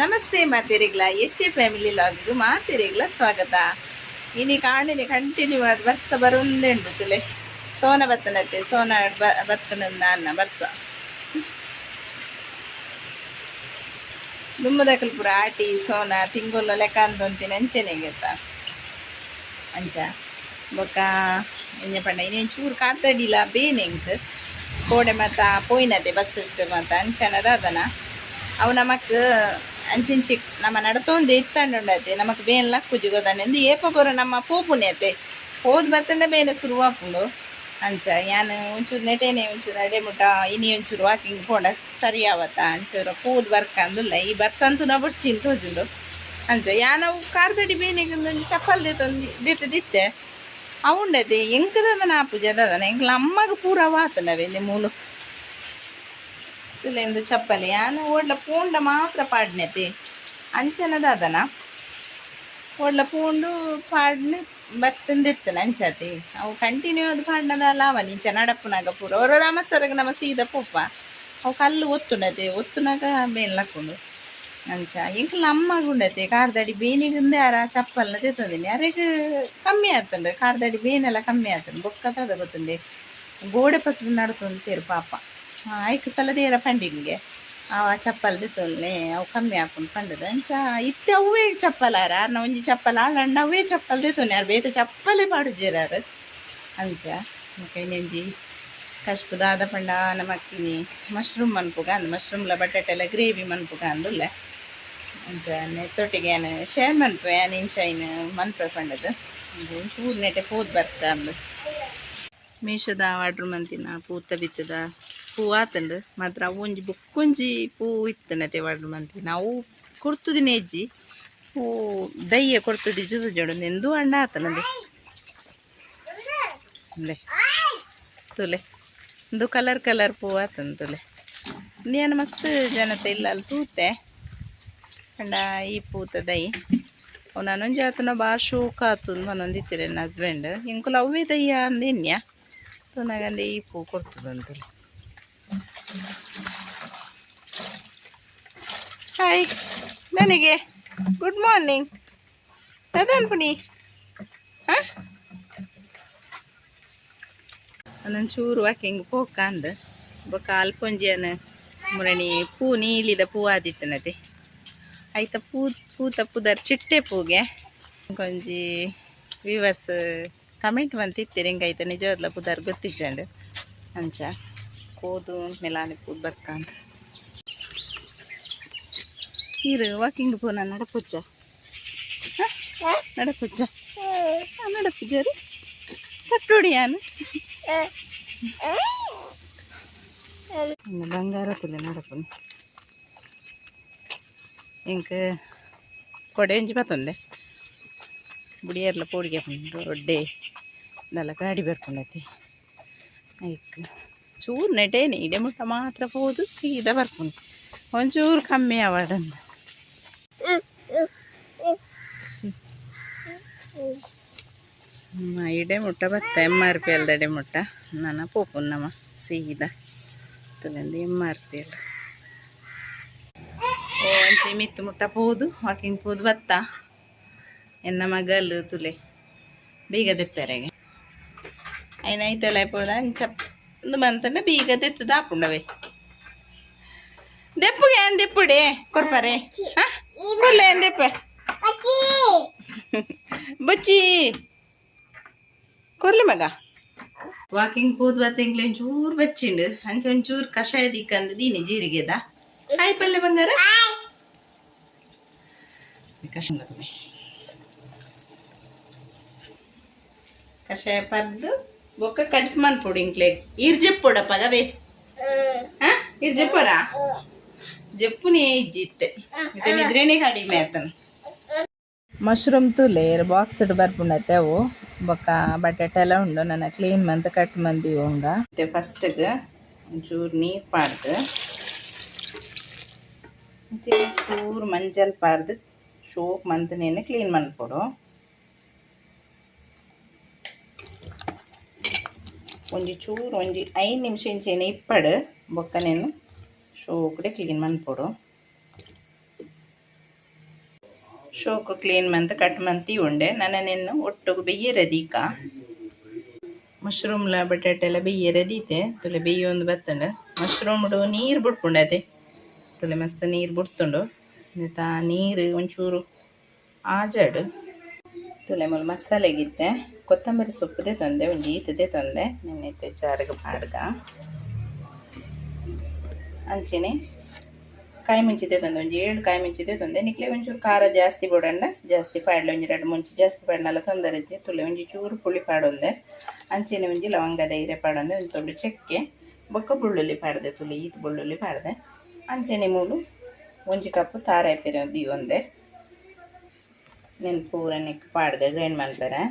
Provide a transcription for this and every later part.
Namaste ಮಾತೆರೆಗ್ಲ, S ಎ family ಲಾಗಿಗೆ ಮಾತೆರೆಗ್ಲ ಸ್ವಾಗತ. ಇನಿ ಕಾಣಿನಿ continue ಆದ್ ಬರ್ಸ ಬರೊಂದೇ ಉಂಡು ತುಲೆ. ಸೋನ ಬತ್ತನತ್ತೆ, ಸೋನ ಬತ್ತನ ಅನ್ನ ಬರ್ಸ. ದುಮ್ಮದಕಲ್ ಪೂರ ಆಟಿ ಸೋನ ತಿಂಗೊಲ್ಲ ಲೆಕ್ಕ ಅಂದೊಂತಿನ ಅಂಚೆನೆಗೆತ್ತ ಅಂಚ. ಬೊಕ್ಕ ಎಂಜ ಪಂಡ, ಇನಿ ಒಂಚೂರು ಕಾತಡಿಲ ಬೇನೆ ಎಂಕ್. ಕೋಡೆ ಮಾತ ಪೋಯಿನತೆ ಬಸ್ ಇಟ್ಟು ಮಾತ ಅಂಚನದ ಅದನ. ಅವು ನಮಕ್ ಅಂಚಿಂಚಿ ನಮ್ಮ ನಡತೊಂದು ಇತ್ತಂಡುಂಡತೆ ನಮಕ್ ಬೇನ್ ಲಕ್ಕುಜಿ ಗೊತ್ತಾನೆ. ಇಂದು ಏಪ ಬರೋ ನಮ್ಮ ಪೋಪುನೇತೆ ಪೋದು ಬತ್ತಂಡ ಬೇನೆ ಶುರುವಾಪುಂಡು ಅಂಚ. ಯಾನ್ ಒಂಚೂರು ನೆಟೇನೆ ಒಂಚೂರು ಅಡೆ ಮುಟ ಇನಿ ಒಂಚೂರು ವಾಕಿಂಗ್ ಪೋಂಡ ಸರಿ ಆವತ್ತ, ಅಂಚೂರು ಪೋದು ಬರ್ಕಂದುಲ್ಲ. ಈ ಬರ್ಸಂತು ನಾ ಬೊಡ್ಚಿ ತೋಜುಂಡು ಅಂಚ. ಯಾನ್ ಅವು ಕಾರ್ದಡಿ ಬೇನೆಗೆ ಒಂಜಿ ಚಪ್ಪಲ್ ದೇತೊಂದು ದೇತದಿತ್ತೆ. ಅವುಂಡತೆ ಎಂಕದನ ಆಪುಜಿ ಅದನ. ಎಂಕ್ಲ ಅಮ್ಮಗ ಪೂರ ವಾತನವೆ ಮೂಲು ತುಲೆಂದು ಚಪ್ಪಲಿ. ಯಾನ್ ಓಡ್ಲ ಪೋಂಡ ಮಾತ್ರ ಪಾಡ್ನೆತೆ ಅಂಚನದ ಅದನ. ಓಡ್ಲ ಪೋಂಡು ಪಾಡ್ನೆ ಬತ್ತಂದಿತ್ತನ ಅಂಚಾತಿ. ಅವು ಕಂಟಿನ್ಯೂ ಅದು ಪಾಡ್ನದಲ್ಲ ಅವ ನಿಂಚ ನಡಪುನಾಗ ಪೂರ ಹೊರ ರಾಮಸರಗ ನಮ್ಮ ಸೀದಾ ಪೋಪ. ಅವು ಕಲ್ಲು ಒತ್ತುಂಡತೆ, ಒತ್ತುನಾಗ ಬೇನ್ ಲಕ್ಕುಂಡು ಅಂಚ. ಎಂಕ್ಲ ಅಮ್ಮಗುಂಡತೆ ಕಾರ್ದಡಿ ಬೇನಿಗುಂದೆ ಆರ ಚಪ್ಪಲ್ನ ತೆತ್ತೊಂದಿನಿ. ಅರೆಗ್ ಕಮ್ಮಿ ಆತುಂಡು, ಕಾರ್ದಡಿ ಬೇನೆಲ್ಲ ಕಮ್ಮಿ ಆತುಂಡು. ಬೊಕ್ಕತದ ಗೊತ್ತುಂಡೆ, ಗೋಡೆ ಪತ್ರ ನಡತೊಂತೇರು ಪಾಪ. ಐಕ್ ಸಲದೇರ ಪಂಡಿಂಗೆ ಅವ ಚಪ್ಪಲ್ ದೆತ್ತೊಲ್ಲೆ, ಅವು ಕಮ್ಮಿ ಆಪುಂಡು ಪಂಡದ ಅಂಚ. ಇತ್ತೆ ಅವೇ ಚಪ್ಪಲ್ ಆರ ಆರ್ನ ಒಂಜಿ ಚಪ್ಪಲ್ ಆಳಂಡ ಅವೇ ಚಪ್ಪಲ್ ದೆತ್ತೊನ್ನೆ. ಆರ್ ಬೇತೆ ಚಪ್ಪಲೇ ಪಾಡುಜೆರ್ ಆರ್ ಅಂಚ. ಬೊಕ ಇನ್ನೊಂಜಿ ಕಶ್ಪು ದಾದ ಪಂಡ, ನಮಕ್ಕಿನಿ ಮಶ್ರೂಮ್ ಮನ್ಪುಗ ಅಂದ್, ಮಶ್ರೂಮ್ಲ ಬಟಾಟೆ ಎಲ್ಲ ಗ್ರೇವಿ ಮನ್ಪುಗ ಅಂದುಲ್ಲೆ ಅಂಚ. ನೆತ್ತೊಟ್ಟಿಗೆ ಯಾನ್ ಶೇರ್ ಮನ್ಪುವೆ ಯಾನ್ ಇಂಚ ಐನ್ ಮನ್ಪೆ ಪಂಡದು. ಒಂಚೂರು ನೆಟೆ ಪೋದು ಬರ್ಕ ಅಂದ್. ಮೀಶೋದ ಆರ್ಡ್ರ್ ಮಂತಿನ ಪೂತ ಬಿತ್ತದ ಪೂ ಆತುಂಡು ಮಾತ್ರ. ಅವು ಒಂಜಿ ಬೊಕ್ಕೊಂಜಿ ಪೂ ಇತ್ತನತೆ ಆರ್ಡ್ರ್ ಮಂತಿನ. ಅವು ಕೊರ್ತುದಿನ ಇಜ್ಜಿ, ಪೂ ದಯ್ಯ ಕೊರ್ತುದಿ ಜುದು ಎಂದು ಅಣ್ಣ ಆತನದೆ. ತುಲೆ ಒಂದು ಕಲರ್ ಕಲರ್ ಪೂ ಆತಂದು ತುಲೆ. ನೇನು ಮಸ್ತ್ ಜನತೆ ಇಲ್ಲ ಅಲ್ಲಿ ತೂತೆ ಪಂಡ ಈ ಪೂತ ದೈ ಅವು ನಾನೊಂಜಿ ಆತನ ಬಾರಿ ಶೋಕ ಆತುಂದು ಪನೊಂದಿತ್ತೆರ್ ಎನ್ನ ಹಸ್ಬೆಂಡ್. ಎಂಕುಲು ಅವ್ವೇ ದಯ್ಯ ಅಂದ್ ಎನ್ಯ ತೂನಗಂದೆ ಈ ಪೂ ಕೊರ್ತುದಂತುಲೆ. ಹಾಯ್, ನನಗೆ ಗುಡ್ ಮಾರ್ನಿಂಗ್. ದಾದ ಪುಣಿ ಹಾಂ ಒಂದೊಂಚೂರು ವಾಕಿಂಗ್ ಪೋಕ ಅಂದ್. ಬೊಕ ಅಲ್ಪೊಂಜಿಯನ್ ಮುರಣಿ ಪೂ, ನೀಲಿದ ಪೂ ಆದಿತ್ತನತೆ. ಐತ ಪೂ ಪೂತ ಪುದರ್ ಚಿಟ್ಟೆ ಪೂಗೆ. ಒಂಜಿ ವಿವಸ್ ಕಮೆಂಟ್ ಮಂತಿತ್ತೆರ್, ಎಂಕ್ ಐತ ನಿಜವಾದ್ಲ ಪುದರ್ ಗೊತ್ತಿಜ್ಜಂಡ್ ಅಂಚ. ಪೋದು ಮೆಲಾನೆ ಪೂದು ಬರ್ಕಂದ್. ಈರು ವಾಕಿಂಗ್ ಪೋನ? ನಡಪುಚ್ಚ ನಡಪುಚ್ಚ ನಡಪುಜರು ಕಟ್ಟೋಡಿ. ಯಾನು ಬಂಗಾರ ತುಲೆ ನಡಪುನಿ. ಎಂಕ್ ಕೊಡೆ ಒಂಜಿ ಬತ್ತೊಂದೆ ಬುಡಿಯರ್ಲ ಪೋಡಿಗೆ ಪುಂಡು ಒಡ್ಡೆ ನಲ್ಲ ಗಾಡಿ ಬರ್ಪುಂಡತಿ. ಐಕ್ ಚೂರು ನೆಟೇನೆ ಇಡೆ ಮುಟ್ಟ ಮಾತ್ರ ಪೋದು ಸೀದಾ ಬರ್ಪುಂಡು. ಒಂಚೂರು ಕಮ್ಮಿ ಆವಡಂದು. ಇಡೆ ಮುಟ್ಟ ಬತ್ತ ಎಮ್ ಆರ್ ಪಿ ಎಲ್ದಡೆ ಮುಟ್ಟ ನನ ಪೋಪುನ್ ನಮ ಸೀದಾ. ತುಲೆಂದು ಎಮ್ ಆರ್ ಪಿ ಎಲ್. ಓ ಅಂಚೆ ಮಿತ್ತು ಮುಟ್ಟ ಪೋದು ವಾಕಿಂಗ್ ಪೋದು ಬತ್ತ. ಎನ್ನ ಮಗಲ್ ತುಲೆ ಬೀಗ ದೆಪ್ಪೆರೆಗೆ ಐನ ಐತೆಲ್ಲ ಪೋದ ಅಂಚ ಒಂದು ಮಂತಂಡ ಬೀಗ ದೆತ್ತದ ಆಪುಂಡವೆ. ದೆಪ್ಪುಗೆ ಏನ್ ದೆಪ್ಪುಡೆ ಕೊರ್ಪರೆ? ಹಾ, ಕೊರ್ಲೆ ಏನ್ ದೆಪ್ಪೆ ಬಚ್ಚಿ ಕೊರ್ಲೆ ಮಗ. ವಾಕಿಂಗ್ ಪೋದು ಬತ್ತ ಎಂಕ್ಲೆ ಒಂಚೂರು ಬಚ್ಚಿಂಡು. ಅಂಚ ಒಂಚೂರು ಕಷಾಯ ದಿಕ್ಕಂದು ದೀನಿ ಜೀರಿಗೆದ. ಹಾಯ್ ಪಲ್ಲೆ ಬಂಗಾರ. ಕಷಾಯ ಕಷಾಯ ಪರ್ದು ಬೊಕ್ಕ ಕಜ್ಪು ಮನ್ಪೊಡು ಇಂಕ್ಲೆ. ಈರ್ ಜೆಪ್ಪೊಡಪ್ಪ ಅವೇ. ಹಾ, ಈರ್ ಜೆಪ್ಪರಾ? ಜೆಪ್ಪುನೇ ಇಜ್ಜಿ ಇತ್ತೆ. ಇತ್ತೆ ನಿದ್ರೆನೇ ಕಡಿಮೆ ಆತನ. ಮಶ್ರೂಮ್ ತೂಲೆ ಬಾಕ್ಸ್ ಬರ್ಪುಂಡತ್ತೆ ಅವು. ಬೊಕ್ಕ ಬಟಾಟೆ ಎಲ್ಲ ಉಂಡು. ನನ್ನ ಕ್ಲೀನ್ ಮಂತ್ ಕಟ್ ಮಂದಿ ಉಂಡ. ಫಸ್ಟ್ಗೆ ಒಂಚೂರು ನೀರು ಪಾಡ್ದು, ಚೂರು ಮಂಜಲ್ ಪಾಡ್ದು ಶೋಕ್ ಮಂತ್ನೇನೆ ಕ್ಲೀನ್ ಮನ್ಪೊಡು. ಒಂಜಿ ಚೂರು ಒಂಜಿ 5 ನಿಮಿಷ ಇಂಚೆನೆ ಇಪ್ಪಡು. ಬೊಕ್ಕ ನೇನು ಶೋಕುಡೆ ಕ್ಲೀನ್ ಮನ್ಪೊಡು. ಶೋಕು ಕ್ಲೀನ್ ಮಂತ್ ಕಟ್ ಮಂತಿ ಉಂಡೆ ನನ ಒಟ್ಟುಗು ಬೆಯ್ಯರೆ ದೀಕ ಮಶ್ರೂಮ್ಲ ಬಟಾಟೆ ಎಲ್ಲ ಬೆಯ್ಯರೆ ದೀತೆ ತುಲೆ ಬೆಯ್ಯೊಂದು ಬತ್ತುಂಡು ಮಶ್ರೂಮ್ ನೀರು ಬುಡ್ಪುಂಡು ತುಲೆ ಮಸ್ತ್ ನೀರು ಬುಡ್ತುಂಡು ನೆತ್ತ ನೀರು ಒಂಚೂರು ಆಜಾಡು ತುಲೆ ಮೂಲು ಮಸಾಲೆಗಿತ್ತೆ ಕೊತ್ತಂಬರಿ ಸೊಪ್ಪುದೆ ತೊಂದೆ ಒಂಜಿ ಈತದೆ ತೊಂದೆ ನೆನ್ನೆತ್ತೆ ಚಾರುಗು ಪಾಡ್ಗ ಅಂಚೆನೆ ಕಾಯಿ ಮುಂಚಿದೆ ತಂದೆ ಒಂಜಿ 7 ಕಾಯಿ ಮುಂಚಿದೆ ತಂದೆ ನಿಕ್ಲೆ ಒಂಚೂರು ಖಾರ ಜಾಸ್ತಿ ಬೋಡಂಡ ಜಾಸ್ತಿ ಪಾಡ್ಲೆ ಒಂಜಿ 2 ಮುಂಚಿ ಜಾಸ್ತಿ ಪಾಡ್ನಲ ತೊಂದರೆ ತುಲೆ ಒಂಜಿ ಚೂರು ಪುಳಿ ಪಾಡೊಂದೆ ಅಂಚೆನೆ ಒಂಜಿ ಲವಂಗದ ಇರೆ ಪಾಡೊಂದೆ ಒಂಜಿ ತೊಂಡು ಚಕ್ಕೆ ಬೊಕ್ಕ ಬುಳ್ಳುಳ್ಳಿ ಪಾಡ್ದೆ ತುಲೆ ಈತ್ ಬುಳ್ಳುಳ್ಳಿ ಪಾಡ್ದೆ ಅಂಚೆನೆ ಮೂಲು ಒಂಜಿ ಕಪ್ ತಾರಾಯಿ ಪೆರೆ ದೀವೊಂದೆ ನೆನ್ ಪೂರ ನೆಕ್ ಪಾಡ್ದೆ ಗ್ರೈಂಡ್ ಮಲ್ಪೆರೆ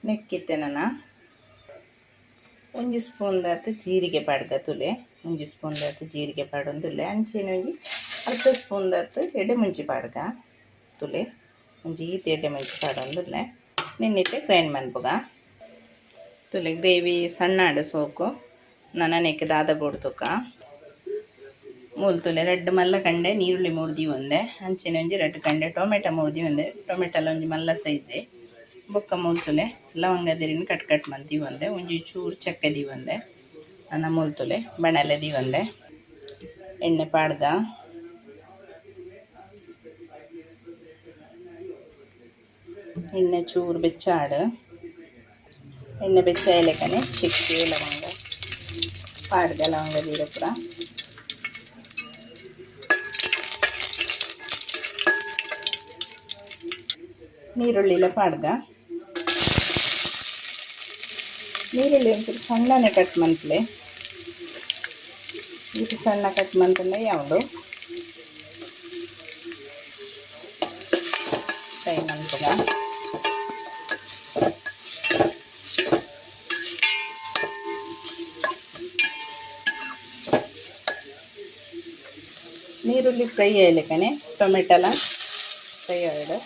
ನೆಕ್ಕಿತ್ತೆ ನನ್ನ ಒಂಜಿ ಸ್ಪೂನ್ ದಾತ್ ಜೀರಿಗೆ ಪಾಡ್ಗ ತುಲೆ ಒಂಜಿ ಸ್ಪೂನ್ ದಾತ್ ಜೀರಿಗೆ ಪಾಡೊಂದುಲ್ಲೆ ಅಂಚೆನೆ ಒಂಜಿ ಅರ್ಧ ಸ್ಪೂನ್ ದಾತ್ ಎಡೆ ಮುಂಚಿ ಪಾಡ್ಗ ತುಲೆ ಒಂಜಿ ಈತ್ ಎಡೆ ಮುಂಚಿ ಪಾಡೊಂದುಲ್ಲೆ ನಿನ್ನಿತ್ತೆ ಗ್ರೈಂಡ್ ಮನ್ಪುಗ ತುಲೆ ಗ್ರೇವಿ ಸಣ್ಣ ಸೋಕು ನನ ನೆಕ್ ದಾದ ಬೋಡ್ತುಕ ಮೂಲು ತುಲೆ ರಡ್ಡ್ ಮಲ್ಲ ಕಂಡೆ ನೀರುಳ್ಳಿ ಮೂರ್ದಿ ಒಂದೆ ಅಂಚೆನೆ ಒಂಜಿ ರಡ್ಡ್ ಕಂಡೆ ಟೊಮೆಟೊ ಮೂರ್ದಿ ಒಂದೆ ಟೊಮೆಟೊಲ ಒಂಜಿ ಮಲ್ಲ ಸೈಜೆ ಬೊಕ್ಕ ಮೂಲು ಲವಂಗ ದಿರಿನ್ ಕಟ್ ಕಟ್ ಮಂತಿ ಒಂದೆ ಒಂಜಿ ಚೂರು ಚಕ್ಕೆ ದೀವೊಂದೆ ನನ ಮೂಲು ತುಲೆ ಬಣಲೆ ದೀವೊಂದೆ ಎಣ್ಣೆ ಪಾಡ್ಗ ಎಣ್ಣೆ ಚೂರು ಬೆಚ್ಚಾಡು ಎಣ್ಣೆ ಬೆಚ್ಚ ಲೆಕ್ಕನೆ ಚಕ್ಕೆ ಲವಂಗ ಪಾಡ್ಗ ಲವಂಗ ಜೀರ ಪೂರ ನೀರುಳ್ಳಿಲ ಪಾಡ್ಗ ನೀರುಳ್ಳಿ ಒಂಚೂರು ಸಣ್ಣನೆ ಕಟ್ ಮನ್ಪುಲೆ ಈತ್ ಸಣ್ಣ ಕಟ್ ಮಂತಂಡ ಯಾವುದು ಫ್ರೈ ಮನ್ಪುಗ ನೀರುಳ್ಳಿ ಫ್ರೈ ಆಯ್ಲೆಕ್ಕನೆ ಟೊಮೆಟೊಲ ಫ್ರೈ ಆಯ್ಡು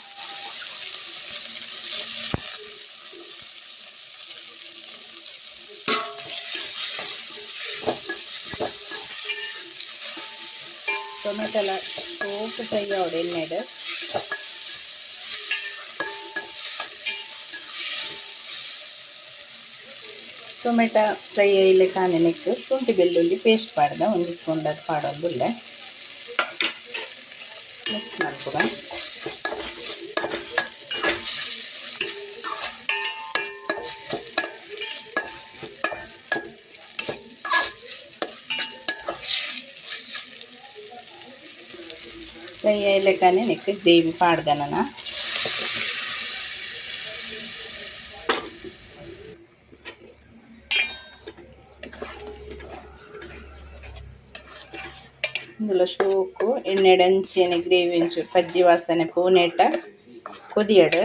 ಟೊಮೆಟೊಲ ಸೋಪು ಫ್ರೈ ಆವಡು ಎಣ್ಣೆಡ್ ಟೊಮೆಟೊ ಫ್ರೈ ಆಯ್ಲೆಕ್ಕನೆ ನೆಕ್ ಶುಂಠಿ ಬೆಳ್ಳುಳ್ಳಿ ಪೇಸ್ಟ್ ಪಾಡ್ದ ಒಂಜಿ ಸ್ಪೂನ್ ದಾತ್ ಪಾಡೊಂದುಲ್ಲೆ ಮಿಕ್ಸ್ ಮನ್ಪುಗ ಫ್ರೈ ಆಯ್ಲೆಕ್ಕನೆ ನೆಕ್ ಗ್ರೇವಿ ಪಾಡ್ದ ನನ ಇಂದುಲ ಶೋಕು ಎಣ್ಣೆಡ್ ಅಂಚೆನೆ ಗ್ರೇವಿ ಒಂಚೂರು ಪಜ್ಜಿ ವಾಸನೆ ಪೂನೇಟ ಕೊದಿಯಡು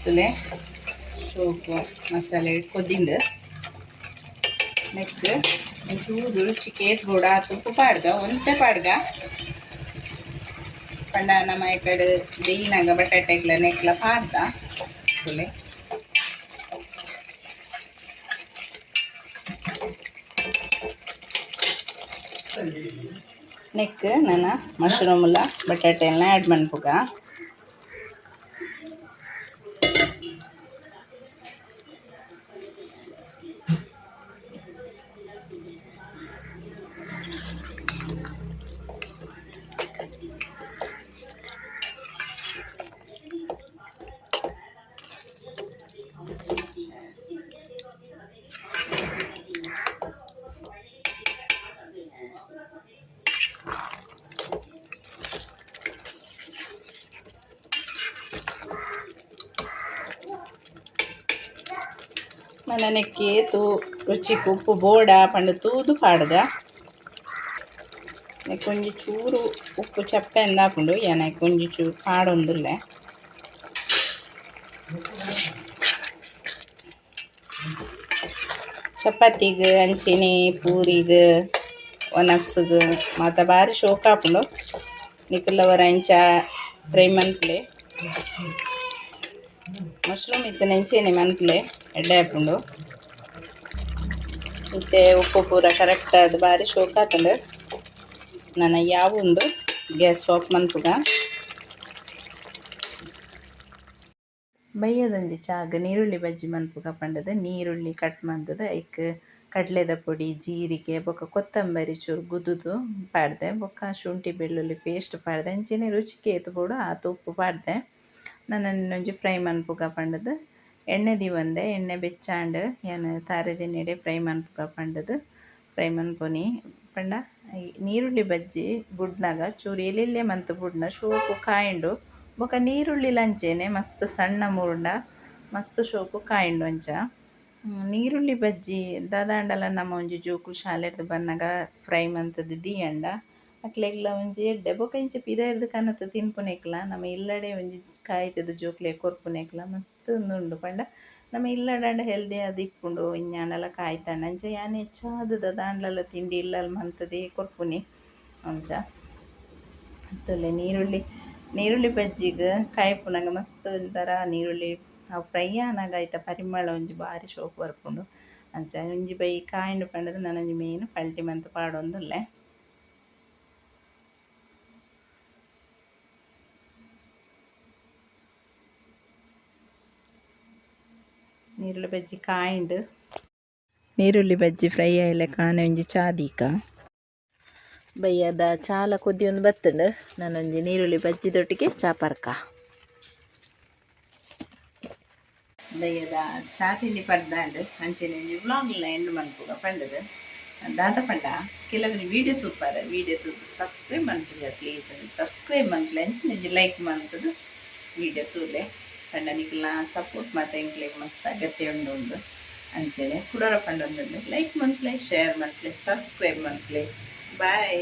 ತುಲೆ ಶೋಕು ಮಸಾಲೆ ಕೊದಿಂಡು ನೆಕ್ ಒಂಚೂರು ರುಚಿಗೆ ಏತ್ ಬೋಡು ಆತ್ ಉಪ್ಪು ಪಾಡ್ಗ ಒಂತೆ ಪಾಡ್ಗ ಪಂಡ ನಮ್ಮ ಈ ಕಡೆ ಬೇಯ್ನಾಗ ಬಟಾಟೆಗ್ಲ ನೆಕ್ಲ ಪಾಡ್ದ ತುಲೆ ನೆಕ್ ನನ ಮಶ್ರೂಮ್ಲ ಬಟಾಟೆ ಎಲ್ಲ ಆ್ಯಡ್ ಮನ್ಪುಗ ನನ ತೂ ರುಚಿಕ್ ಉಪ್ಪು ಬೋಡ ಪಂಡ ತೂದು ಪಾಡ್ಗ ನೆಕ್ ಒಂಜಿ ಚೂರು ಉಪ್ಪು ಚಪ್ಪೆ ಎಂದಾಪುಂಡು ಯಾನ್ ಒಂಜಿ ಚೂರು ಪಾಡೊಂದುಲ್ಲೆ ಚಪಾತಿಗ್ ಅಂಚೆನೆ ಪೂರಿಗ್ ಒನಸ್ಗ್ ಮಾತ ಬಾರಿ ಶೋಕ್ ಆಪುಂಡು ನಿಕುಲ ಒರ ಇಂಚ ಟ್ರೈ ಮನ್ಪುಲೆ. ಮಶ್ರೂಮ್ ಇತ್ತನೆ ಇಂಚೆನೆ ಮನ್ಪುಲೆ ಎಡ್ಡೆ ಆಪುಂಡು. ಇತ್ತೆ ಉಪ್ಪು ಪೂರ ಕರೆಕ್ಟ್ ಆದ್ ಬಾರಿ ಶೋಕ್ ಆತುಂಡು. ನನ ಯಾವೊಂದು ಗ್ಯಾಸ್ ಆಫ್ ಮನ್ಪುಗ. ಬಯ್ಯದೊಂಜಿ ಚಾಗ್ ನೀರುಳ್ಳಿ ಬಜ್ಜಿ ಮನ್ಪುಗ ಪಂಡದು ನೀರುಳ್ಳಿ ಕಟ್ ಮಂತುದು ಐಕ್ ಕಡ್ಲೆದ ಪೊಡಿ ಜೀರಿಗೆ ಬೊಕ ಕೊತ್ತಂಬರಿ ಚೂರು ಗುದ್ದುದು ಪಾಡ್ದೆ ಬೊಕ ಶುಂಠಿ ಬೆಳ್ಳುಳ್ಳಿ ಪೇಸ್ಟ್ ಪಾಡ್ದೆ ಅಂಚನೆ ರುಚಿಗೆ ಏತ್ ಬೋಡು ಆತ್ ಉಪ್ಪು ಪಾಡ್ದೆ. ನನ ಒಂಜಿ ಫ್ರೈ ಮನ್ಪುಗ ಪಂಡದು ಎಣ್ಣೆ ದೀವಂದೆ ಎಣ್ಣೆ ಬೆಚ್ಚಾಂಡ್ ಯಾನ್ ತಾರೆದಿನೆಡೆ ಫ್ರೈ ಮನ್ಪುಗ ಪಂಡದು ಫ್ರೈ ಮನ್ಪುನಿ ಪಂಡ ನೀರುಳ್ಳಿ ಬಜ್ಜಿ ಬುಡ್ನಗ ಚೂರು ಎಲ್ಯೆಲ್ಯ ಮಂತ್ ಬುಡ್ನ ಶೋಕು ಕಾಯುಂಡು ಬೊಕ ನೀರುಳ್ಳಿ ಅಂಚೆನೆ ಮಸ್ತ್ ಸಣ್ಣ ಮೂರ್ಂಡ ಮಸ್ತ್ ಶೋಕು ಕಾಯುಂಡು ಅಂಚ. ನೀರುಳ್ಳಿ ಬಜ್ಜಿ ದಾದಾಂಡಲ ನಮ ಒಂಜಿ ಜೋಕುಲು ಶಾಲೆಡ್ದ್ ಬನ್ನಗ ಫ್ರೈ ಮಂತುದು ದೀಯಂಡ ಅಕ್ಲೆಗ್ಲ ಒಂಜಿ ಎಡ್ಡೆ ಬೊಕ ಇಂಚ ಪಿದಯ್ಡ್ದ್ ಕನತ್ ತಿನ್ಪುನೆಕ್ಲ ನಮ ಇಲ್ಲಡೆ ಒಂಜಿ ಕಾಯ್ತುದು ಜೋಕ್ಲೆಗ್ ಕೊರ್ಪುನೆಕ್ಲ ಮಸ್ತ್ ಉಂದು ಪಂಡ ನಮ ಇಲ್ಲಡಾಂಡ ಹೆಲ್ದಿ ಆದ್ ಇಪ್ಪುಂಡು ಇಂಚಾಂಡಲ ಕಾಯ್ತಂಡ ಅಂಚ ಯಾನ್ ಹೆಚ್ಚಾದ್ ದಾದಾಂಡಲ ತಿಂಡಿ ಇಲ್ಲಲ್ ಮಂತುದೇ ಕೊರ್ಪುನಿ ಅಂಚ. ತೂಲೆ ನೀರುಳ್ಳಿ ನೀರುಳ್ಳಿ ಬಜ್ಜಿಗ್ ಕಾಯ್ಪುನಗ ಮಸ್ತ್ ಒಂಥರ ನೀರುಳ್ಳಿ ಅವು ಫ್ರೈ ಆನಗ ಐತ ಪರಿಮಳ ಒಂಜಿ ಬಾರಿ ಶೋಕು ಬರ್ಪುಂಡು. ಅಂಚ ಒಂಜಿ ಬೈ ಕಾಯಿಂಡು ಪಂಡುದು ನನೊಂಜಿ ಮೇನ್ ಪಲ್ಟಿ ಮಂತ್ ಪಾಡೊಂದುಲ್ಲೆ. ನೀರುಳ್ಳಿ ಬಜ್ಜಿ ಕಾಯಿಂಡು. ನೀರುಳ್ಳಿ ಬಜ್ಜಿ ಫ್ರೈ ಆಯಿಲೆಕ ಆನೆ ಒಂಜಿ ಚಾ ದೀಕ. ಬಯ್ಯದ ಚಾಲ ಕೊದ್ದಿಯೊಂದು ಬತ್ತುಂಡು. ನನೊಂಜಿ ನೀರುಳ್ಳಿ ಬಜ್ಜಿದೊಟ್ಟಿಗೆ ಚಾ ಪರ್ಕ. ಬಯ್ಯದ ಚಾ ತಿಂಡಿ ಪಡ್ದಾಂಡ್ ಅಂಚೆನೆ ಒಂಜಿ ವ್ಲಾಗ್ ಲ ಎಂಡ್ ಮನ್ಪುಗ ಪಂಡುದು ದಾದ ಪಂಡ ಕೆಲವೊಂಜಿ ವೀಡಿಯೋ ತೂಪಾರ ವೀಡಿಯೋ ತೂದು ಸಬ್ಸ್ಕ್ರೈಬ್ ಮನ್ಪುಜ ಪ್ಲೀಸ್ ಸಬ್ಸ್ಕ್ರೈಬ್ ಮನ್ಪುಲೆ ಅಂಚನೆ ಒಂಜಿ ಲೈಕ್ ಮಂತುದು ವೀಡಿಯೋ ತೂಲೆ ಪಂಡ ನಿಕಲ್ನ ಸಪೋರ್ಟ್ ಮಾತ ಎಂಕ್ಲೆಗ್ ಮಸ್ತ್ ಅಗತ್ಯ ಉಂಡು ಉಂಡು. ಅಂಚನೆ ಕುಡೊರ ಪಂಡೊಂದುಲ್ಲೆ ಲೈಕ್ ಮನ್ಪುಲೆ ಶೇರ್ ಮನ್ಪುಲೆ ಸಬ್ಸ್ಕ್ರೈಬ್ ಮನ್ಪುಲೆ ಬಾಯ್.